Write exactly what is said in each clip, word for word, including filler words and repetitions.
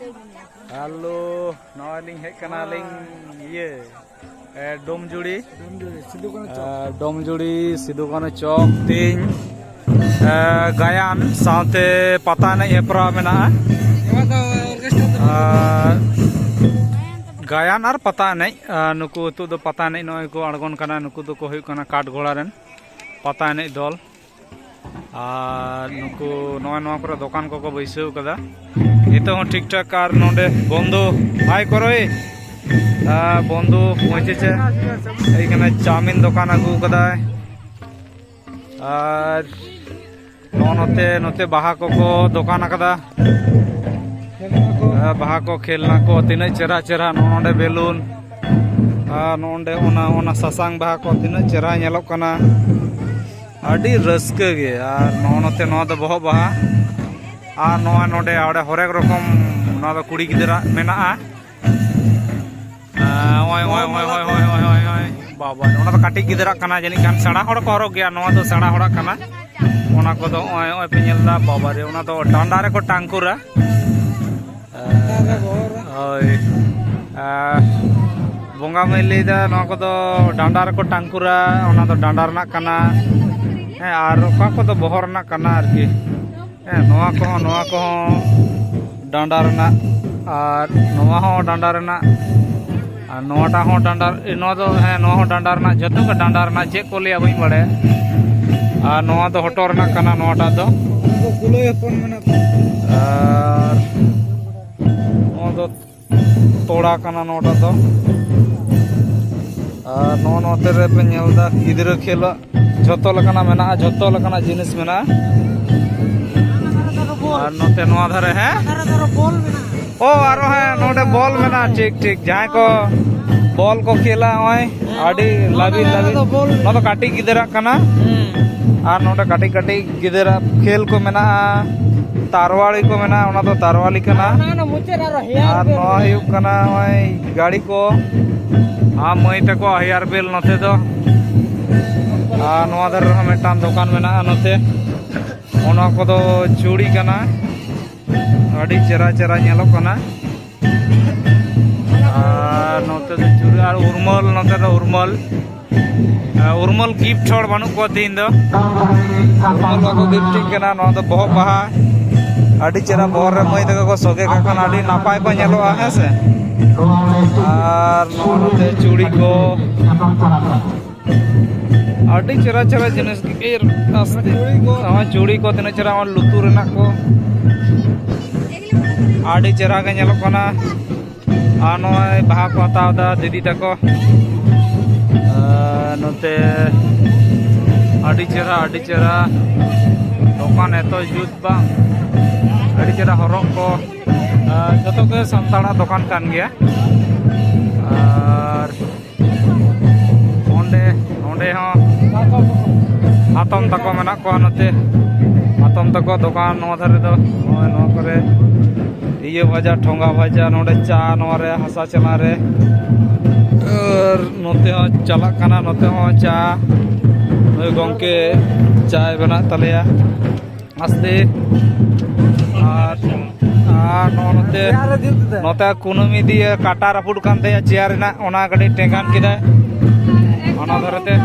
Hello, ᱱᱚᱜᱼᱚᱭ ᱞᱤᱧ ᱦᱮᱡ ᱠᱟᱱᱟᱞᱤᱧ ᱤᱭᱟᱹ, ᱮ, ᱰᱳᱢᱡᱩᱲᱤ᱾ ᱰᱳᱢᱡᱩᱲᱤ, ᱥᱤᱫᱩ ᱠᱟᱹᱱᱦᱩ ᱪᱚᱠ᱾ ᱮ, ᱰᱳᱢᱡᱩᱲᱤ, ᱥᱤᱫᱩ ᱠᱟᱹᱱᱦᱩ ᱪᱚᱠ ᱛᱮᱧ, ᱮ, ᱜᱟᱭᱟᱱ ᱥᱟᱶᱛᱮ ᱯᱟᱛᱟ ᱮᱱᱮᱡ ᱦᱮᱯᱨᱟᱣ ᱢᱮᱱᱟᱜᱼᱟ᱾ ᱱᱚᱣᱟ ᱫᱚ ᱚᱨᱠᱮᱥᱴᱨᱟ ᱫᱚ ᱟᱨ ᱜᱟᱭᱟᱱ ᱟᱨ ᱯᱟᱛᱟ ᱮᱱᱮᱡ, ᱟ, ᱱᱩᱠᱩ ᱱᱤᱛᱚᱜ ᱫᱚ ᱯᱟᱛᱟ ᱮᱱᱮᱡ ᱱᱚᱜᱼᱚᱭ ᱠᱚ ᱟᱬᱜᱚᱱ ᱠᱟᱱᱟ᱾ ᱱᱩᱠᱩ ᱫᱚᱠᱚ ᱦᱩᱭᱩᱜ ᱠᱟᱱᱟ ᱠᱟᱴ ᱜᱷᱚᱲᱟ ᱨᱮᱱ ᱯᱟᱛᱟ ᱮᱱᱮᱡ ᱫᱚᱞ᱾ ᱟᱨ ᱱᱩᱠᱩ ᱱᱚᱜᱼᱚᱭ ᱱᱚᱣᱟ ᱠᱚᱨᱮ ᱫᱚᱠᱟᱱ ᱠᱚᱠᱚ ᱵᱟᱹᱭᱥᱟᱹᱣ ᱠᱟᱫᱟ᱾ ᱱᱤᱛᱚᱜ ᱦᱚᱸ ᱴᱷᱤᱠ ᱴᱷᱟᱠ ᱟᱨ ᱱᱚᱰᱮ ᱵᱚᱱᱫᱚ ᱵᱟᱭ ᱠᱚᱨᱚᱭ᱾ ᱟᱨ ᱵᱚᱱᱫᱚ ᱯᱚᱸᱪᱮᱪᱮ ᱮᱭ ᱠᱟᱱᱟ, ᱪᱟᱣᱢᱤᱱ ᱫᱚᱠᱟᱱ ᱟᱹᱜᱩ ᱠᱟᱫᱟᱭ᱾ ᱟᱨ ᱱᱚᱜᱼᱚ ᱱᱚᱛᱮ, ᱱᱚᱛᱮ ᱵᱟᱦᱟ ᱠᱚᱠᱚ ᱫᱚᱠᱟᱱ ᱟᱠᱟᱫᱟ᱾ ᱟᱨ ᱵᱟᱦᱟ ᱠᱚ, ᱠᱷᱮᱞᱱᱟ ᱠᱚ, ᱛᱤᱱᱟᱹᱜ ᱪᱮᱦᱨᱟ ᱪᱮᱦᱨᱟ᱾ ᱱᱚᱜᱼᱚ ᱱᱚᱰᱮ ᱵᱮᱞᱩᱱ, ᱟᱨ ᱱᱚᱜᱼᱚ ᱱᱚᱰᱮ ᱚᱱᱟ, ᱚᱱᱟ ᱥᱟᱥᱟᱝ ᱵᱟᱦᱟ ᱠᱚ ᱛᱤᱱᱟᱹᱜ ᱪᱮᱦᱨᱟ ᱧᱮᱞᱚᱜ ᱠᱟᱱᱟ᱾ ᱟᱹᱰᱤ ᱨᱟᱹᱥᱠᱟᱹ ᱜᱮ᱾ ᱟᱨ ᱱᱚᱜᱼᱚ ᱱᱚᱛᱮ ᱱᱚᱣᱟ ᱫᱚ ᱵᱚᱦᱚᱜ ᱵᱟᱦᱟ᱾ ᱟᱨ ᱱᱚᱣᱟ ᱱᱚᱰᱮ ᱟᱹᱰᱤ ᱦᱚᱨᱮᱠ ᱨᱚᱠᱚᱢ, ᱱᱚᱣᱟ ᱫᱚ ᱠᱩᱲᱤ ᱜᱤᱫᱽᱨᱟᱹ ᱢᱮᱱᱟᱜᱼᱟ᱾ ᱱᱚᱜᱼᱚᱭ, ᱱᱚᱜᱼᱚᱭ, ᱱᱚᱜᱼᱚᱭ, ᱱᱚᱜᱼᱚᱭ, ᱱᱚᱜᱼᱚᱭ, ᱱᱚᱜᱼᱚᱭ, ᱱᱚᱜᱼᱚᱭ᱾ ᱵᱟᱵᱟ, ᱚᱱᱟ ᱫᱚ ᱠᱟᱹᱴᱤᱡ ᱜᱤᱫᱽᱨᱟᱹ ᱠᱟᱱᱟ ᱡᱟᱹᱱᱤᱡ ᱠᱷᱟᱱ, ᱥᱮᱬᱟ ᱦᱚᱲ ᱠᱚ ᱦᱚᱨᱚᱜ ᱜᱮᱭᱟ᱾ ᱱᱚᱣᱟ ᱫᱚ ᱥᱮᱬᱟ ᱦᱚᱲᱟᱜ ᱠᱟᱱᱟ᱾ ᱚᱱᱟ ᱠᱚᱫᱚ ᱱᱚᱜᱼᱚᱭ, ᱱᱚᱜᱼᱚᱭ ᱯᱮ ᱧᱮᱞ ᱮᱫᱟ, ᱵᱟᱵᱟ ᱨᱮ, ᱚᱱᱟ ᱫᱚ ᱰᱟᱸᱰᱟ ᱨᱮᱠᱚ ᱴᱟᱝᱠᱩᱨᱟ᱾ ᱦᱳᱭ᱾ ᱟᱨ ᱵᱚᱸᱜᱟ ᱢᱟᱹᱭ ᱞᱟᱹᱭᱫᱟ, ᱱᱚᱣᱟ ᱠᱚᱫᱚ ᱰᱟᱸᱰᱟ ᱨᱮᱠᱚ ᱴᱟᱝᱠᱩᱨᱟ, ᱚᱱᱟ ᱫᱚ ᱰᱟᱸᱰᱟ ᱨᱮᱱᱟᱜ ᱠᱟᱱᱟ᱾ ᱦᱮᱸ, ᱟᱨ ᱚᱠᱟ ᱠᱚᱫᱚ ᱵᱚᱦᱚᱜ ᱨᱮᱱᱟᱜ ᱠᱟᱱᱟ ᱟᱨᱠᱤ᱾ ᱦᱮᱸ, ᱱᱚᱣᱟ ᱠᱚᱦᱚᱸ, ᱱᱚᱣᱟ ᱠᱚᱦᱚᱸ ᱰᱟᱸᱰᱟ ᱨᱮᱱᱟᱜ, ᱟᱨ ᱱᱚᱣᱟ ᱦᱚᱸ ᱰᱟᱸᱰᱟ ᱨᱮᱱᱟᱜ, ᱟᱨ ᱱᱚᱣᱟᱴᱟᱜ ᱦᱚᱸ ᱰᱟᱸᱰᱟ, ᱱᱚᱣᱟ ᱫᱚ, ᱦᱮᱸ, ᱱᱚᱣᱟ ᱦᱚᱸ ᱰᱟᱸᱰᱟ ᱨᱮᱱᱟᱜ, ᱡᱚᱛᱚ ᱜᱮ ᱰᱟᱸᱰᱟ ᱨᱮᱱᱟᱜ, ᱪᱮᱫ ᱠᱚ ᱞᱟᱹᱭᱟ ᱵᱟᱹᱧ ᱵᱟᱲᱟᱭᱟ᱾ ᱟᱨ ᱱᱚᱣᱟ ᱫᱚ ᱦᱚᱴᱚᱜ ᱨᱮᱱᱟᱜ ᱠᱟᱱᱟ, ᱱᱚᱣᱟᱴᱟᱜ ᱫᱚ᱾ ᱩᱱᱠᱩ ᱠᱩᱞᱟᱹᱭ ᱦᱚᱯᱚᱱ ᱢᱮᱱᱟᱜ ᱠᱚᱣᱟ᱾ ᱟᱨ ᱱᱚᱣᱟ ᱫᱚ ᱛᱚᱲᱟ ᱠᱟᱱᱟ ᱱᱚᱣᱟᱴᱟᱜ ᱫᱚ᱾ ᱟᱨ ᱱᱚᱜᱼᱚ ᱱᱚᱛᱮ ᱨᱮᱯᱮ ᱧᱮᱞ ᱮᱫᱟ ᱜᱤᱫᱽᱨᱟᱹ ᱠᱷᱮᱞᱟᱜ ᱡᱷᱚᱛᱚ ᱞᱮᱠᱟᱱᱟᱜ ᱢᱮᱱᱟᱜᱼᱟ, ᱡᱷᱚᱛᱚ ᱞᱮᱠᱟᱱᱟᱜ ᱡᱤᱱᱤᱥ ᱢᱮᱱᱟᱜᱼᱟ᱾ ᱟᱨ ᱱᱚᱛᱮ ᱱᱚᱣᱟ ᱫᱷᱟᱨᱮ, ᱦᱮᱸ? ᱚ, ᱟᱨᱚ, ᱦᱮᱸ, ᱱᱚᱰᱮ ᱵᱚᱞ ᱢᱮᱱᱟᱜᱼᱟ᱾ ᱴᱷᱤᱠ, ᱴᱷᱤᱠ, ᱡᱟᱦᱟᱸᱭ ᱠᱚ ᱵᱚᱞ ᱠᱚ ᱠᱷᱮᱞᱟ, ᱱᱚᱜᱼᱚᱭ ᱟᱹᱰᱤ ᱞᱟᱹᱵᱤᱫ ᱞᱟᱹᱵᱤᱫ᱾ ᱱᱚᱣᱟ ᱫᱚ ᱠᱟᱹᱴᱤᱡ ᱜᱤᱫᱽᱨᱟᱹ ᱠᱟᱱᱟ᱾ ᱟᱨ ᱱᱚᱰᱮ ᱠᱟᱹᱴᱤᱡ ᱠᱟᱹᱴᱤᱡ ᱜᱤᱫᱽᱨᱟᱹ ᱠᱷᱮᱞ ᱠᱚ ᱢᱮᱱᱟᱜᱼᱟ, ᱛᱟᱨᱣᱟᱲᱤ ᱠᱚ ᱢᱮᱱᱟᱜᱼᱟ, ᱚᱱᱟ ᱫᱚ ᱛᱟᱨᱣᱟᱞᱤ ᱠᱟᱱᱟ᱾ ᱟᱨ ᱱᱚᱣᱟ ᱦᱩᱭᱩᱜ ᱠᱟᱱᱟ ᱱᱚᱜᱼᱚᱭ ᱜᱟᱹᱲᱤ ᱠᱚ, ᱟᱨ ᱢᱟᱹᱭ ᱛᱟᱠᱚ ᱦᱮᱭᱟᱨ ᱵᱮᱞ ᱱᱚᱛᱮ ᱫᱚ᱾ ᱟᱨ ᱱᱚᱣᱟ ᱫᱷᱟᱨᱮ ᱨᱮᱦᱚᱸ ᱢᱤᱫᱴᱟᱝ ᱫᱚᱠᱟᱱ ᱢᱮᱱᱟᱜᱼᱟ ᱱᱚᱛᱮ᱾ ᱚᱱᱟ ᱠᱚᱫᱚ ᱪᱩᱲᱤ ᱠᱟᱱᱟ᱾ ᱟᱹᱰᱤ ᱪᱮᱦᱨᱟ ᱪᱮᱦᱨᱟ ᱧᱮᱞᱚᱜ ᱠᱟᱱᱟ᱾ ᱟᱨ ᱱᱚᱛᱮ ᱫᱚ ᱪᱩᱲᱤ ᱟᱨ ᱩᱨᱢᱟᱹᱞ, ᱱᱚᱛᱮ ᱫᱚ ᱩᱨᱢᱟᱹᱞ᱾ ᱟᱨ ᱩᱨᱢᱟᱹᱞ ᱜᱤᱯᱴ ᱦᱚᱲ ᱵᱟᱹᱱᱩᱜ ᱠᱚᱣᱟ ᱛᱮᱦᱮᱧ ᱫᱚ᱾ ᱩᱨᱢᱟᱹᱞ ᱵᱟᱠᱚ ᱜᱤᱯᱴᱤᱝ ᱠᱟᱱᱟ᱾ ᱱᱚᱣᱟ ᱫᱚ ᱵᱚᱦᱚᱜ ᱵᱟᱦᱟ, ᱟᱹᱰᱤ ᱪᱮᱦᱨᱟ ᱵᱚᱦᱚᱜ ᱨᱮ ᱢᱟᱹᱭ ᱛᱟᱠᱚ ᱠᱚ ᱥᱚᱜᱮ ᱠᱟᱜ ᱠᱷᱟᱱ ᱟᱹᱰᱤ ᱱᱟᱯᱟᱭ ᱠᱚ ᱧᱮᱞᱚᱜᱼᱟ, ᱦᱮᱸ ᱥᱮ᱾ ᱟᱨ ᱱᱚᱣᱟ ᱱᱚᱛᱮ ᱪᱩᱲᱤ ᱠᱚ, ᱟᱹᱰᱤ ᱪᱮᱦᱨᱟ ᱪᱮᱦᱨᱟ ᱡᱤᱱᱤᱥ ᱜᱮ᱾ ᱟᱥᱛᱮ᱾ ᱱᱚᱜᱼᱚᱭ ᱪᱩᱲᱤ ᱠᱚ ᱛᱤᱱᱟᱹᱜ ᱪᱮᱦᱨᱟ, ᱱᱚᱜᱼᱚᱭ ᱞᱩᱛᱩᱨ ᱨᱮᱱᱟᱜ ᱠᱚ, ᱟᱹᱰᱤ ᱪᱮᱦᱨᱟ ᱜᱮ ᱧᱮᱞᱚᱜ ᱠᱟᱱᱟ᱾ ᱟᱨ ᱱᱚᱜᱼᱚᱭ ᱵᱟᱦᱟ ᱠᱚ ᱦᱟᱛᱟᱣ ᱮᱫᱟ ᱫᱤᱫᱤ ᱛᱟᱠᱚ᱾ ᱟᱨ ᱱᱚᱛᱮ ᱟᱹᱰᱤ ᱪᱮᱦᱨᱟ, ᱟᱹᱰᱤ ᱪᱮᱦᱨᱟ ᱫᱚᱠᱟᱱ, ᱮᱛᱚ ᱡᱩᱛ ᱵᱟᱝ, ᱟᱹᱰᱤ ᱪᱮᱦᱨᱟ ᱦᱚᱨᱚᱜ ᱠᱚ᱾ ᱟᱨ ᱡᱚᱛᱚ ᱜᱮ ᱥᱟᱱᱛᱟᱲᱟᱜ ᱫᱚᱠᱟᱱ ᱠᱟᱱ ᱜᱮᱭᱟ᱾ ᱟᱨ ᱚᱸᱰᱮ, ᱚᱸᱰᱮ ᱦᱚᱸ ᱦᱟᱛᱚᱢ ᱛᱟᱠᱚ ᱢᱮᱱᱟᱜ ᱠᱚᱣᱟ᱾ ᱱᱚᱛᱮ ᱦᱟᱛᱚᱢ ᱛᱟᱠᱚ ᱫᱚᱠᱟᱱ ᱱᱚᱣᱟ ᱫᱷᱟᱨᱮ ᱫᱚ, ᱱᱚᱜᱼᱚᱭ ᱱᱚᱣᱟ ᱠᱚᱨᱮ ᱤᱭᱟᱹ ᱵᱷᱟᱡᱟ, ᱴᱷᱚᱸᱜᱟ ᱵᱷᱟᱡᱟ, ᱱᱚᱰᱮ ᱪᱟ, ᱱᱚᱣᱟ ᱨᱮ ᱦᱟᱥᱟ ᱪᱟᱞᱟ ᱨᱮ᱾ ᱟᱨ ᱱᱚᱛᱮ ᱦᱚᱸ ᱪᱟᱞᱟᱜ ᱠᱟᱱᱟ, ᱱᱚᱛᱮ ᱦᱚᱸ ᱪᱟ᱾ ᱱᱩᱭ ᱜᱚᱢᱠᱮ ᱪᱟᱭ ᱵᱮᱱᱟᱣ ᱛᱟᱞᱮᱭᱟ᱾ ᱟᱥᱛᱮ᱾ ᱟᱨ, ᱟᱨ ᱱᱚᱜᱼᱚ ᱱᱚᱛᱮ, ᱱᱚᱛᱮ ᱠᱩᱱᱟᱹᱢᱤ ᱫᱤᱭᱮ ᱠᱟᱴᱟ ᱨᱟᱹᱯᱩᱫ ᱠᱟᱱ ᱛᱟᱭᱟ ᱪᱮᱭᱟᱨ ᱨᱮᱱᱟᱜ, ᱚᱱᱟ ᱠᱟᱹᱴᱤᱡ ᱴᱮᱸᱜᱟᱱ ᱠᱮᱫᱟᱭ ᱚᱱᱟ ᱫᱷᱟᱨᱮ ᱛᱮ᱾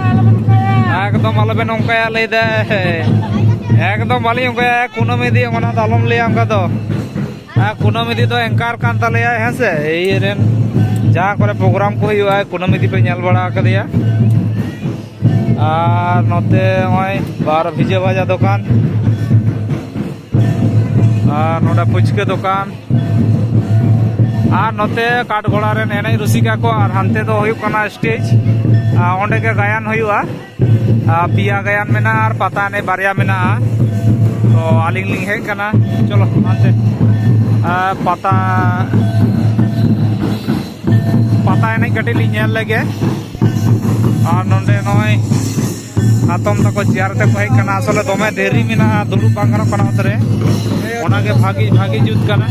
ᱮᱠᱫᱚᱢ ᱟᱞᱚᱵᱮᱱ ᱚᱱᱠᱟᱭᱟ, ᱞᱟᱹᱭ ᱫᱟᱭ᱾ ᱮᱠᱫᱚᱢ ᱵᱟᱹᱞᱤᱧ ᱚᱱᱠᱟᱭᱟ, ᱠᱩᱱᱟᱹᱢᱤ ᱫᱤᱭᱮ ᱚᱱᱟ ᱫᱚ ᱟᱞᱚᱢ ᱞᱟᱹᱭᱟ ᱚᱱᱠᱟ ᱫᱚ᱾ ᱟᱨ ᱠᱩᱱᱟᱹᱢᱤ ᱫᱤ ᱫᱚ ᱮᱝᱠᱟᱨ ᱠᱟᱱ ᱛᱟᱞᱮᱭᱟᱭ, ᱦᱮᱸ ᱥᱮ, ᱤᱭᱟᱹ ᱨᱮᱱ ᱡᱟᱦᱟᱸ ᱠᱚᱨᱮ ᱯᱨᱳᱜᱨᱟᱢ ᱠᱚ ᱦᱩᱭᱩᱜᱼᱟ, ᱠᱩᱱᱟᱹᱢᱤ ᱫᱤ ᱯᱮ ᱧᱮᱞ ᱵᱟᱲᱟ ᱟᱠᱟᱫᱮᱭᱟ᱾ ᱟᱨ ᱱᱚᱛᱮ ᱱᱚᱜᱼᱚᱭ ᱵᱟᱨ ᱵᱷᱤᱡᱟᱹ ᱵᱷᱟᱡᱟ ᱫᱚᱠᱟᱱ, ᱟᱨ ᱱᱚᱰᱮ ᱯᱷᱩᱪᱠᱟᱹ ᱫᱚᱠᱟᱱ, ᱟᱨ ᱱᱚᱛᱮ ᱠᱟᱴᱷᱜᱚᱲᱟ ᱨᱮᱱ ᱮᱱᱮᱡ ᱨᱩᱥᱤᱠᱟ ᱠᱚ, ᱟᱨ ᱦᱟᱱᱛᱮ ᱫᱚ ᱦᱩᱭᱩᱜ ᱠᱟᱱᱟ ᱥᱴᱮᱡᱽ, ᱟᱨ ᱚᱸᱰᱮ ᱜᱮ ᱜᱟᱭᱟᱱ ᱦᱩᱭᱩᱜᱼᱟ᱾ ᱟᱨ ᱯᱮᱭᱟ ᱜᱟᱭᱟᱱ ᱢᱮᱱᱟᱜᱼᱟ ᱟᱨ ᱯᱟᱛᱟ ᱮᱱᱮᱡ ᱵᱟᱨᱭᱟ ᱢᱮᱱᱟᱜᱼᱟ᱾ ᱛᱚ ᱟᱹᱞᱤᱧ ᱞᱤᱧ ᱦᱮᱡ ᱠᱟᱱᱟ, ᱪᱚᱞᱚ ᱦᱟᱱᱛᱮ᱾ ᱟᱨ ᱯᱟᱛᱟ, ᱯᱟᱛᱟ ᱮᱱᱮᱡ ᱠᱟᱹᱴᱤᱡ ᱞᱤᱧ ᱧᱮᱞ ᱞᱮᱜᱮ᱾ ᱟᱨ ᱱᱚᱰᱮ ᱱᱚᱜᱼᱚᱭ ᱦᱟᱛᱚᱢ ᱛᱟᱠᱚ ᱪᱮᱭᱟᱨ ᱛᱮᱠᱚ ᱦᱮᱡ ᱠᱟᱱᱟ᱾ ᱟᱥᱚᱞᱮ ᱫᱚᱢᱮ ᱫᱮᱨᱤ ᱢᱮᱱᱟᱜᱼᱟ, ᱫᱩᱲᱩᱵ ᱵᱟᱝ ᱜᱟᱱᱚᱜ ᱠᱟᱱᱟ ᱚᱱᱛᱮ ᱨᱮ, ᱚᱱᱟᱜᱮ ᱵᱷᱟᱜᱤ, ᱵᱷᱟᱜᱤ ᱡᱩᱛ ᱠᱟᱱᱟ᱾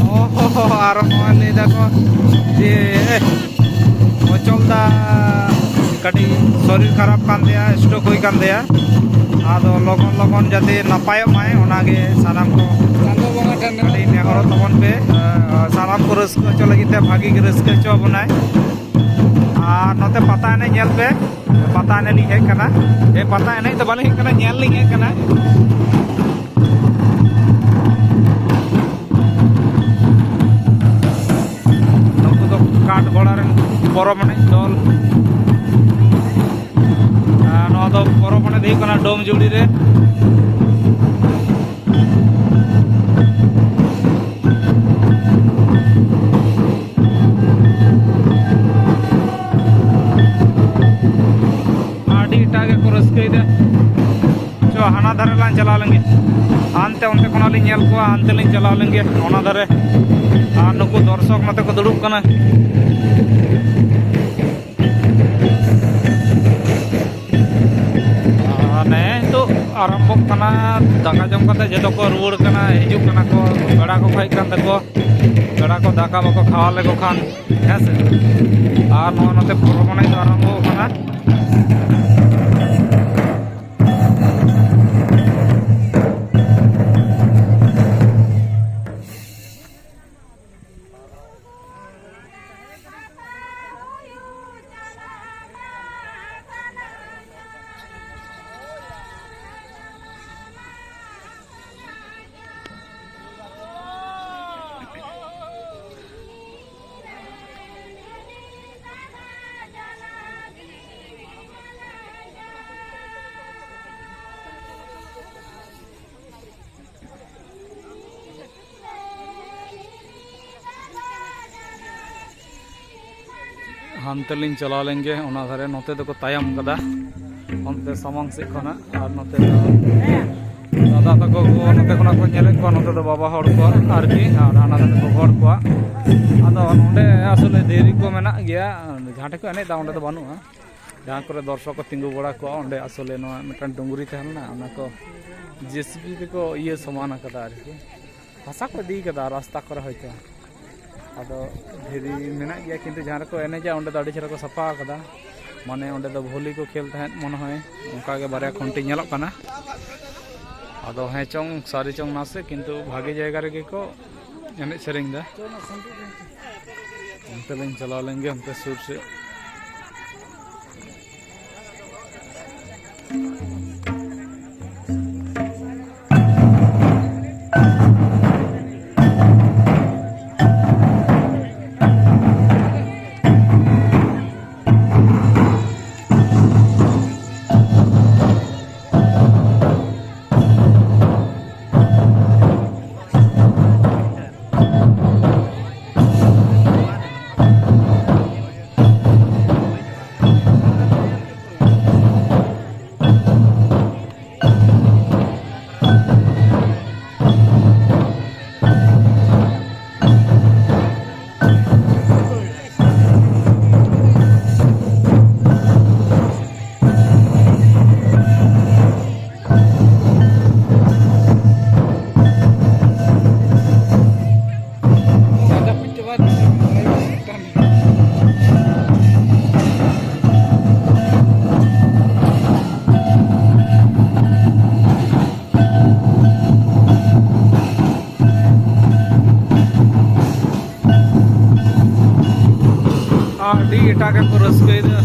ᱚ, ᱟᱨᱚ ᱱᱚᱜᱼᱚᱭ ᱞᱟᱹᱭ ᱫᱟᱠᱚ ᱡᱮ ᱚᱪᱚᱞ ᱫᱟ ᱠᱟᱹᱴᱤᱡ ᱥᱚᱨᱤᱨ ᱠᱷᱟᱨᱟᱯ ᱠᱟᱱ ᱛᱟᱭᱟ, ᱥᱴᱨᱳᱠ ᱦᱩᱭ ᱠᱟᱱ ᱛᱟᱭᱟ᱾ ᱟᱫᱚ ᱞᱚᱜᱚᱱ ᱞᱚᱜᱚᱱ ᱡᱟᱛᱮ ᱱᱟᱯᱟᱭᱚᱜ ᱢᱟᱭ, ᱚᱱᱟᱜᱮ ᱥᱟᱱᱟᱢ ᱠᱚ ᱪᱟᱸᱫᱚ ᱵᱚᱸᱜᱟ ᱴᱷᱮᱱ ᱟᱹᱰᱤ ᱱᱮᱦᱚᱨᱚᱜ ᱛᱟᱵᱚᱱ ᱯᱮ᱾ ᱟᱨ ᱥᱟᱱᱟᱢ ᱠᱚ ᱨᱟᱹᱥᱠᱟᱹ ᱦᱚᱪᱚ ᱞᱟᱹᱜᱤᱫ ᱛᱮ ᱵᱷᱟᱹᱜᱤ ᱜᱮ ᱨᱟᱹᱥᱠᱟᱹ ᱦᱚᱪᱚ ᱟᱵᱚᱱᱟᱭ᱾ ᱟᱨ ᱱᱚᱛᱮ ᱯᱟᱛᱟ ᱮᱱᱮᱡ ᱧᱮᱞ ᱯᱮ, ᱯᱟᱛᱟ ᱮᱱᱮᱡ ᱞᱤᱧ ᱦᱮᱡ ᱟᱠᱟᱱᱟ᱾ ᱮ, ᱯᱟᱛᱟ ᱮᱱᱮᱡ ᱫᱚ ᱵᱟᱹᱞᱤᱧ ᱦᱮᱡ ᱟᱠᱟᱱᱟ, ᱧᱮᱞ ᱞᱤᱧ ᱦᱮᱡ ᱟᱠᱟᱱᱟ᱾ ᱱᱩᱠᱩ ᱫᱚ ᱠᱟᱴ ᱜᱷᱚᱲᱟ ᱨᱮᱱ ᱯᱚᱨᱚᱵᱽ ᱮᱱᱮᱡ ᱫᱚᱞ᱾ ᱟᱨ ᱱᱚᱣᱟ ᱫᱚ ᱯᱚᱨᱚᱵᱽ ᱮᱱᱮᱡ ᱫᱚ ᱦᱩᱭᱩᱜ ᱠᱟᱱᱟ ᱰᱳᱢᱡᱩᱲᱤ ᱨᱮ᱾ ᱟᱹᱰᱤ ᱮᱴᱟᱜ ᱜᱮᱠᱚ ᱨᱟᱹᱥᱠᱟᱹᱭᱮᱫᱟ᱾ ᱪᱚ, ᱦᱟᱱᱟ ᱫᱷᱟᱨᱮ ᱞᱟᱝ ᱪᱟᱞᱟᱣ ᱞᱮᱱ ᱜᱮ᱾ ᱦᱟᱱᱛᱮ, ᱚᱱᱛᱮ ᱠᱷᱚᱱᱟᱜ ᱞᱤᱧ ᱧᱮᱞ ᱠᱚᱣᱟ, ᱦᱟᱱᱛᱮ ᱞᱤᱧ ᱪᱟᱞᱟᱣ ᱞᱮᱱ ᱜᱮ, ᱚᱱᱟ ᱫᱷᱟᱨᱮ᱾ ᱟᱨ ᱱᱩᱠᱩ ᱫᱚᱨᱥᱚᱠ ᱱᱚᱛᱮ ᱠᱚ ᱫᱩᱲᱩᱵ ᱠᱟᱱᱟ᱾ ᱟᱨ ᱱᱮ ᱱᱤᱛᱚᱜ ᱟᱨᱟᱢᱵᱷᱚᱜ ᱠᱟᱱᱟ᱾ ᱫᱟᱠᱟ ᱡᱚᱢ ᱠᱟᱛᱮ ᱡᱚᱛᱚ ᱠᱚ ᱨᱩᱣᱟᱹᱲ ᱠᱟᱱᱟ, ᱦᱤᱡᱩᱜ ᱠᱟᱱᱟ ᱠᱚ᱾ ᱯᱮᱲᱟ ᱠᱚᱠᱚ ᱦᱮᱡ ᱠᱟᱱ ᱛᱟᱠᱚ, ᱯᱮᱲᱟ ᱠᱚ ᱫᱟᱠᱟ ᱵᱟᱠᱚ ᱠᱷᱟᱣᱟ ᱞᱮᱠᱚ ᱠᱷᱟᱱ, ᱦᱮᱸ ᱥᱮ᱾ ᱟᱨ ᱱᱚᱣᱟ ᱱᱚᱛᱮ ᱯᱚᱨᱚᱵᱽ ᱮᱱᱮᱡ ᱫᱚ ᱟᱨᱟᱢᱵᱷᱚ ᱠᱟᱱᱟ᱾ ᱦᱟᱱᱛᱮ ᱞᱤᱧ ᱪᱟᱞᱟᱣ ᱞᱮᱱ ᱜᱮ, ᱚᱱᱟ ᱫᱷᱟᱨᱮ᱾ ᱱᱚᱛᱮ ᱫᱚᱠᱚ ᱛᱟᱭᱚᱢ ᱠᱟᱫᱟ, ᱚᱱᱛᱮ ᱥᱟᱢᱟᱝ ᱥᱮᱫ ᱠᱷᱚᱱᱟᱜ᱾ ᱟᱨ ᱱᱚᱛᱮ ᱫᱚ ᱫᱟᱫᱟ ᱛᱟᱠᱚ ᱠᱚ ᱱᱚᱛᱮ ᱠᱷᱚᱱᱟᱜ ᱠᱚ ᱧᱮᱞᱮᱫ ᱠᱚᱣᱟ, ᱱᱚᱛᱮ ᱫᱚ ᱵᱟᱵᱟ ᱦᱚᱲ ᱠᱚ ᱟᱨᱠᱤ, ᱟᱨ ᱦᱟᱱᱟ ᱫᱷᱟᱨᱮ ᱫᱚ ᱜᱚᱜᱚ ᱦᱚᱲ ᱠᱚᱣᱟᱜ᱾ ᱟᱫᱚ ᱱᱚᱰᱮ ᱟᱥᱚᱞᱮ ᱫᱷᱤᱨᱤ ᱠᱚ ᱢᱮᱱᱟᱜ ᱜᱮᱭᱟ, ᱡᱟᱦᱟᱸ ᱴᱷᱮᱱ ᱠᱚ ᱮᱱᱮᱡ ᱮᱫᱟ ᱚᱸᱰᱮ ᱫᱚ ᱵᱟᱹᱱᱩᱜᱼᱟ᱾ ᱡᱟᱦᱟᱸ ᱠᱚᱨᱮ ᱫᱚᱨᱥᱚᱠ ᱠᱚ ᱛᱤᱸᱜᱩ ᱵᱟᱲᱟ ᱠᱚᱜᱼᱟ, ᱚᱸᱰᱮ ᱟᱥᱚᱞᱮ ᱱᱚᱣᱟ ᱢᱤᱫᱴᱟᱝ ᱰᱩᱝᱨᱤ ᱛᱟᱦᱮᱸ ᱞᱮᱱᱟ, ᱚᱱᱟ ᱠᱚ ᱡᱮᱥᱤᱵᱤ ᱛᱮᱠᱚ ᱤᱭᱟᱹ ᱥᱚᱢᱟᱱ ᱟᱠᱟᱫᱟ ᱟᱨᱠᱤ, ᱦᱟᱥᱟ ᱠᱚ ᱤᱫᱤ ᱠᱟᱫᱟ ᱨᱟᱥᱛᱟ ᱠᱚᱨᱮ ᱦᱚᱭᱛᱳ᱾ ᱟᱫᱚ ᱫᱷᱤᱨᱤ ᱢᱮᱱᱟᱜ ᱜᱮᱭᱟ, ᱠᱤᱱᱛᱩ ᱡᱟᱦᱟᱸ ᱨᱮᱠᱚ ᱮᱱᱮᱡᱟ ᱚᱸᱰᱮ ᱫᱚ ᱟᱹᱰᱤ ᱪᱮᱦᱨᱟ ᱠᱚ ᱥᱟᱯᱷᱟ ᱟᱠᱟᱫᱟ᱾ ᱢᱟᱱᱮ ᱚᱸᱰᱮ ᱫᱚ ᱵᱷᱚᱞᱤ ᱠᱚ ᱠᱷᱮᱞ ᱛᱟᱦᱮᱸᱫ ᱢᱚᱱᱮ ᱦᱚᱭ, ᱚᱱᱠᱟ ᱜᱮ ᱵᱟᱨᱭᱟ ᱠᱷᱩᱱᱴᱤ ᱧᱮᱞᱚᱜ ᱠᱟᱱᱟ᱾ ᱟᱫᱚ ᱦᱮᱸ ᱪᱚᱝ ᱥᱟᱹᱨᱤ ᱪᱚᱝ ᱱᱟᱥᱮ, ᱠᱤᱱᱛᱩ ᱵᱷᱟᱜᱮ ᱡᱟᱭᱜᱟ ᱨᱮᱜᱮ ᱠᱚ ᱮᱱᱮᱡ ᱥᱮᱨᱮᱧ ᱫᱟ᱾ ᱚᱱᱛᱮ ᱞᱤᱧ ᱪᱟᱞᱟᱣ ᱞᱮᱱ ᱜᱮ, ᱚᱱᱛᱮ ᱥᱩᱨ ᱥᱮᱫ᱾ ᱟᱹᱰᱤ ᱮᱴᱟᱜ ᱜᱮᱠᱚ ᱨᱟᱹᱥᱠᱟᱹᱭᱮᱫᱟ,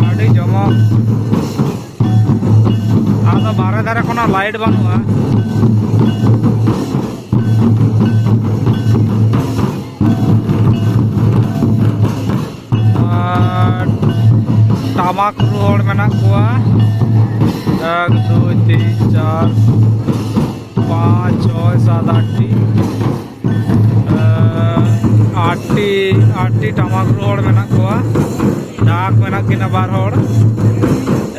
ᱟᱹᱰᱤ ᱡᱚᱢᱚᱠ᱾ ᱟᱫᱚ ᱵᱟᱨᱦᱮ ᱫᱷᱟᱨᱮ ᱠᱷᱚᱱᱟᱜ ᱞᱟᱭᱤᱴ ᱵᱟᱹᱱᱩᱜᱼᱟ᱾ ᱟᱨ ᱴᱟᱢᱟᱠ ᱨᱩ ᱦᱚᱲ ᱢᱮᱱᱟᱜ ᱠᱚᱣᱟ, ᱮᱠ, ᱫᱩᱭ, ᱛᱤᱱ, ᱪᱟᱨ, ᱯᱟᱸᱪ, ᱪᱷᱚᱭ, ᱥᱟᱛ, ᱟᱴ ᱴᱤ᱾ ᱟᱴ ᱴᱤ, ᱟᱴ ᱴᱤ ᱴᱟᱢᱟᱠ ᱨᱩ ᱦᱚᱲ ᱢᱮᱱᱟᱜ ᱠᱚᱣᱟ᱾ ᱰᱟᱠ ᱢᱮᱱᱟᱜ ᱠᱤᱱᱟ ᱵᱟᱨ ᱦᱚᱲ᱾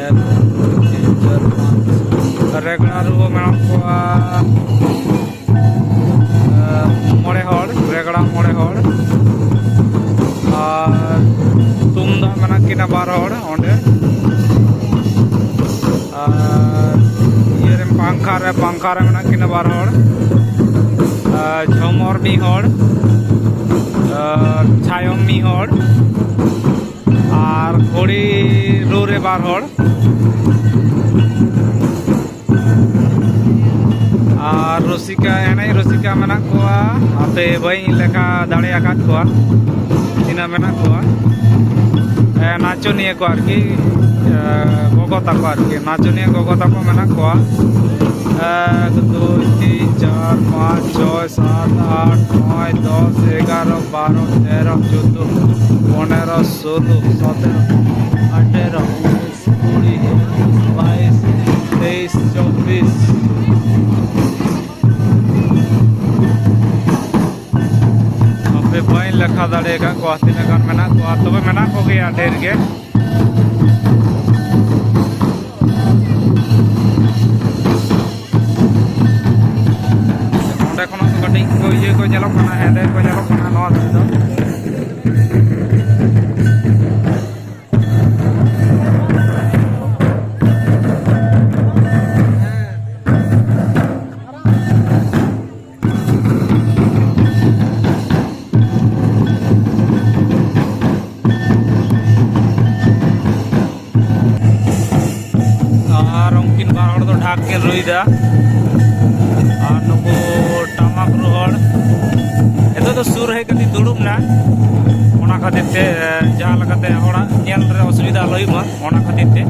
ᱮᱠ, ᱫᱩᱭ, ᱛᱤᱱ, ᱪᱟᱨ, ᱯᱟᱸᱪ᱾ ᱨᱮᱜᱽᱲᱟ ᱨᱩ ᱦᱚᱸ ᱢᱮᱱᱟᱜ ᱠᱚᱣᱟ᱾ ᱢᱚᱬᱮ ᱦᱚᱲ, ᱨᱮᱜᱽᱲᱟ ᱢᱚᱬᱮ ᱦᱚᱲ᱾ ᱟᱨ ᱛᱩᱢᱫᱟᱜ ᱢᱮᱱᱟᱜ ᱠᱤᱱᱟ ᱵᱟᱨ ᱦᱚᱲ ᱚᱸᱰᱮ᱾ ᱟᱨ ᱤᱭᱟᱹ ᱨᱮ ᱯᱟᱝᱠᱷᱟ ᱨᱮ, ᱯᱟᱝᱠᱷᱟ ᱨᱮ ᱢᱮᱱᱟᱜ ᱠᱤᱱᱟ ᱵᱟᱨ ᱦᱚᱲ᱾ ᱟᱨ ᱡᱷᱚᱢᱚᱨ ᱢᱤᱫ ᱦᱚᱲ, ᱟᱨ ᱪᱷᱟᱭᱚᱢ ᱢᱤᱫ ᱦᱚᱲ᱾ ᱟᱨ ᱜᱷᱩᱲᱤ ᱨᱩ ᱨᱮ ᱵᱟᱨ ᱦᱚᱲ᱾ ᱟᱨ ᱨᱩᱥᱤᱠᱟ, ᱮᱱᱮᱡ ᱨᱩᱥᱤᱠᱟ ᱢᱮᱱᱟᱜ ᱠᱚᱣᱟ, ᱦᱟᱯᱮ ᱵᱟᱹᱧ ᱞᱮᱠᱷᱟ ᱫᱟᱲᱮ ᱟᱠᱟᱫ ᱠᱚᱣᱟ ᱛᱤᱱᱟᱹᱜ ᱢᱮᱱᱟᱜ ᱠᱚᱣᱟ᱾ ᱮ, ᱱᱟᱪᱚᱱᱤᱭᱟᱹ ᱠᱚ ᱟᱨᱠᱤ, ᱮ, ᱜᱚᱜᱚ ᱛᱟᱠᱚ ᱟᱨᱠᱤ, ᱱᱟᱪᱚᱱᱤᱭᱟᱹ ᱜᱚᱜᱚ ᱛᱟᱠᱚ ᱢᱮᱱᱟᱜ ᱠᱚᱣᱟ᱾ ᱮᱠ, ᱫᱩᱭ, ᱛᱤᱱ, ᱪᱟᱨ, ᱯᱟᱸᱪ, ᱪᱷᱚᱭ, ᱥᱟᱛ, ᱟᱴ, ᱱᱚᱭ, ᱫᱚᱥ, ᱮᱜᱟᱨᱚ, ᱵᱟᱨᱚ, ᱛᱮᱨᱚ, ᱪᱳᱫᱫᱳ, ᱯᱚᱱᱮᱨᱚ, ᱥᱳᱞᱳ, ᱥᱚᱛᱮᱨᱚ, ᱟᱴᱷᱮᱨᱚ, ᱩᱱᱤᱥ, ᱠᱩᱲᱤ, ᱵᱟᱭᱤᱥ, ᱛᱮᱭᱤᱥ, ᱪᱚᱵᱵᱤᱥ᱾ ᱦᱟᱯᱮ, ᱵᱟᱹᱧ ᱞᱮᱠᱷᱟ ᱫᱟᱲᱮ ᱟᱠᱟᱫ ᱠᱚᱣᱟ ᱛᱤᱱᱟᱹᱜ ᱜᱟᱱ ᱢᱮᱱᱟᱜ ᱠᱚᱣᱟ, ᱛᱚᱵᱮ ᱢᱮᱱᱟᱜ ᱠᱚᱜᱮᱭᱟ ᱰᱷᱮᱨ ᱜᱮ᱾ ᱚᱸᱰᱮ ᱠᱷᱚᱱᱟᱜ ᱫᱚ ᱠᱟᱹᱴᱤᱡ ᱠᱚ ᱤᱭᱟᱹ ᱠᱚ ᱧᱮᱞᱚᱜ ᱠᱟᱱᱟ, ᱦᱮᱸᱫᱮ ᱠᱚ ᱧᱮᱞᱚᱜ ᱠᱟᱱᱟ ᱱᱚᱣᱟ ᱫᱷᱟᱨᱮ ᱫᱚ᱾ ᱟᱨ ᱩᱱᱠᱤᱱ ᱵᱟᱨ ᱦᱚᱲ ᱫᱚ ᱰᱷᱟᱠ ᱠᱤᱱ ᱨᱩᱭᱫᱟ᱾ ᱟᱨ ᱱᱩᱠᱩ ᱴᱟᱢᱟᱠ ᱨᱩ ᱦᱚᱲ ᱱᱤᱛᱚᱜ ᱫᱚ ᱥᱩᱨ ᱦᱮᱡ ᱠᱟᱛᱮ ᱫᱩᱲᱩᱵ ᱱᱟ, ᱚᱱᱟ ᱠᱷᱟᱹᱛᱤᱨ ᱛᱮ ᱡᱟᱦᱟᱸ ᱞᱮᱠᱟᱛᱮ ᱦᱚᱲᱟᱜ ᱧᱮᱞ ᱨᱮ ᱚᱥᱩᱵᱤᱫᱷᱟ ᱟᱞᱚ ᱦᱩᱭᱩᱜ ᱢᱟ, ᱚᱱᱟ ᱠᱷᱟᱹᱛᱤᱨ ᱛᱮ᱾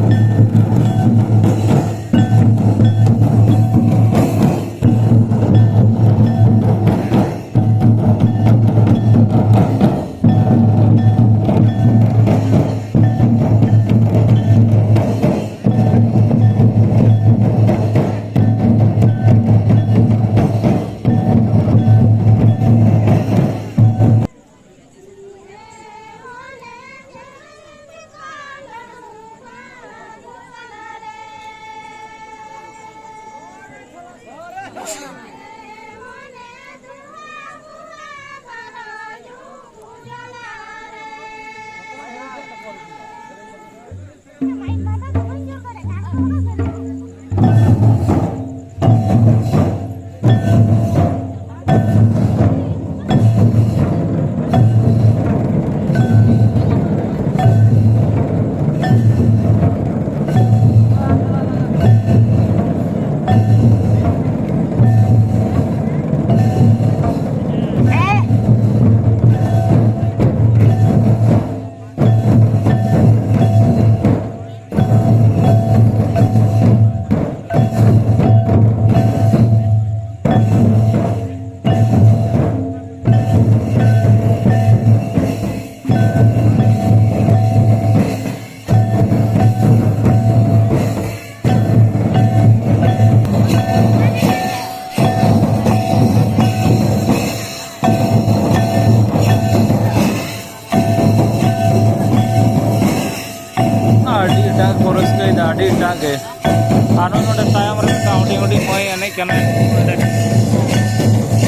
ᱟᱨ ᱱᱚᱜᱼᱚᱭ ᱱᱚᱰᱮ ᱛᱟᱭᱚᱢ ᱨᱮ ᱢᱤᱫᱴᱟᱝ ᱦᱩᱰᱤᱧ ᱦᱩᱰᱤᱧ ᱢᱟᱹᱭ ᱮᱱᱮᱡ ᱠᱟᱱᱟᱭ᱾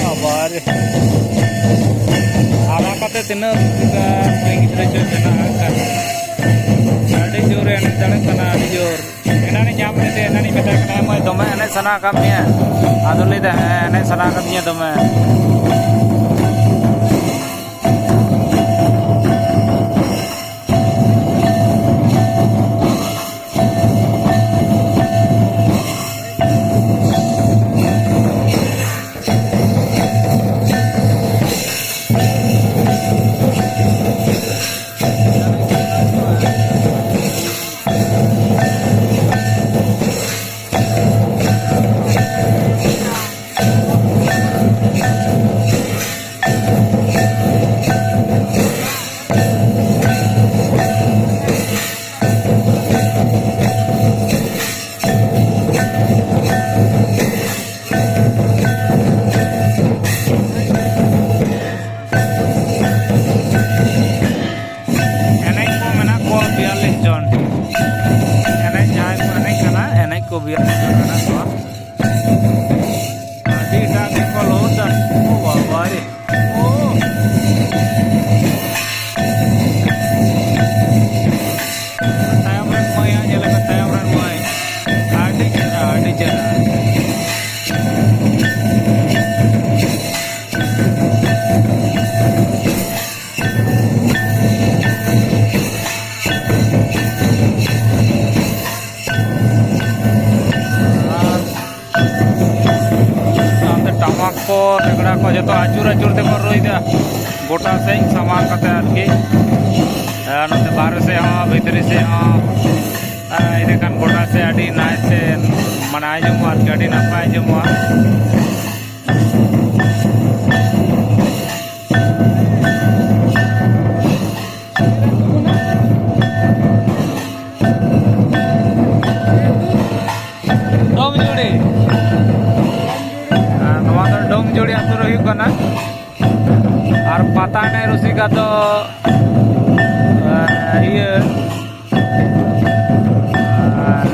ᱵᱟᱵᱟ ᱨᱮ᱾ ᱦᱟᱨᱟ ᱠᱟᱛᱮ ᱛᱤᱱᱟᱹᱜ ᱢᱟᱹᱭ ᱜᱤᱫᱽᱨᱟᱹ ᱪᱚᱭ ᱵᱮᱱᱟᱣ ᱟᱠᱟᱫ᱾ ᱟᱹᱰᱤ ᱡᱳᱨᱮ ᱮᱱᱮᱡ ᱫᱟᱲᱮᱭᱟᱜ ᱠᱟᱱᱟ, ᱟᱹᱰᱤ ᱡᱳᱨ᱾ ᱮᱱᱟᱱᱤᱧ ᱧᱟᱢ ᱞᱮᱫᱮᱭᱟ, ᱮᱱᱟᱱᱤᱧ ᱢᱮᱛᱟᱭ ᱠᱟᱱᱟ, "ᱦᱮᱸ ᱢᱟᱹᱭ, ᱫᱚᱢᱮ ᱮᱱᱮᱡ ᱥᱟᱱᱟ ᱟᱠᱟᱫ ᱢᱮᱭᱟ?" ᱟᱫᱚ ᱞᱟᱹᱭᱫᱟ, "ᱦᱮᱸ, ᱮᱱᱮᱡ ᱥᱟᱱᱟ ᱟᱠᱟᱫᱤᱧᱟ ᱫᱚᱢᱮ᱾" ᱮᱱᱮᱡ ᱠᱚ ᱢᱮᱱᱟᱜ ᱠᱚᱣᱟ ᱵᱤᱭᱟᱞᱞᱤᱥ ᱡᱚᱱ᱾ ᱮᱱᱮᱡ ᱡᱟᱦᱟᱸᱭ ᱠᱚ ᱮᱱᱮᱡ ᱠᱟᱱᱟ, ᱮᱱᱮᱡ ᱠᱚ ᱵᱤᱭᱟᱞᱞᱤᱥ ᱡᱚᱱ ᱢᱮᱱᱟᱜ ᱠᱚᱣᱟ᱾ ᱟᱹᱰᱤ ᱮᱴᱟᱜ ᱜᱮᱠᱚ ᱞᱚᱦᱚᱫ ᱫᱟ᱾ ᱳ ᱵᱟᱵᱟ ᱨᱮ᱾ ᱳ᱾ ᱛᱟᱭᱚᱢ ᱨᱮᱱ ᱢᱟᱹᱭ ᱦᱟᱸᱜ ᱧᱮᱞ ᱢᱮ, ᱛᱟᱭᱚᱢ ᱨᱮᱱ ᱢᱟᱹᱭ᱾ ᱟᱹᱰᱤ ᱪᱮᱦᱨᱟ, ᱟᱹᱰᱤ ᱪᱮᱦᱨᱟ᱾ ᱟᱨ ᱚᱱᱛᱮ ᱴᱟᱢᱟᱠ ᱠᱚ, ᱨᱮᱜᱽᱲᱟ ᱠᱚ ᱡᱚᱛᱚ ᱟᱹᱪᱩᱨ ᱟᱹᱪᱩᱨ ᱛᱮᱠᱚ ᱨᱩᱭᱫᱟ, ᱜᱚᱴᱟ ᱥᱮᱫ ᱥᱟᱢᱟᱝ ᱠᱟᱛᱮ ᱟᱨᱠᱤ᱾ ᱟᱨ ᱱᱚᱛᱮ ᱵᱟᱦᱨᱮ ᱥᱮᱫ ᱦᱚᱸ, ᱵᱷᱤᱛᱨᱤ ᱥᱮᱫ ᱦᱚᱸ, ᱟᱨ ᱤᱱᱟᱹᱠᱷᱟᱱ ᱜᱚᱴᱟ ᱥᱮᱫ ᱟᱹᱰᱤ ᱱᱟᱭ ᱛᱮ, ᱢᱟᱱᱮ, ᱟᱸᱡᱚᱢᱚᱜᱼᱟ ᱟᱨᱠᱤ, ᱟᱹᱰᱤ ᱱᱟᱯᱟᱭ ᱟᱸᱡᱚᱢᱚᱜᱼᱟ᱾ ᱰᱚᱢᱡᱩᱲᱤ᱾ ᱟᱨ ᱱᱚᱣᱟ ᱫᱚ ᱰᱚᱢᱡᱩᱲᱤ ᱟᱹᱛᱩ ᱨᱮ ᱦᱩᱭᱩᱜ ᱠᱟᱱᱟ᱾ ᱟᱨ ᱯᱟᱛᱟ ᱮᱱᱮᱡ ᱨᱩᱥᱤᱠᱟ ᱫᱚ, ᱟᱨ ᱤᱭᱟᱹ, ᱟᱨ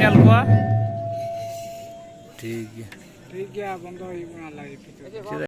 ᱧᱮᱞ ᱠᱚᱣᱟ᱾ ᱴᱷᱤᱠ ᱜᱮᱭᱟ᱾ ᱴᱷᱤᱠ ᱜᱮᱭᱟ, ᱵᱚᱱᱫᱚ ᱦᱩᱭᱩᱜ ᱠᱟᱱᱟ ᱞᱟᱭᱤᱵᱷ᱾ ᱪᱮᱫᱟᱜ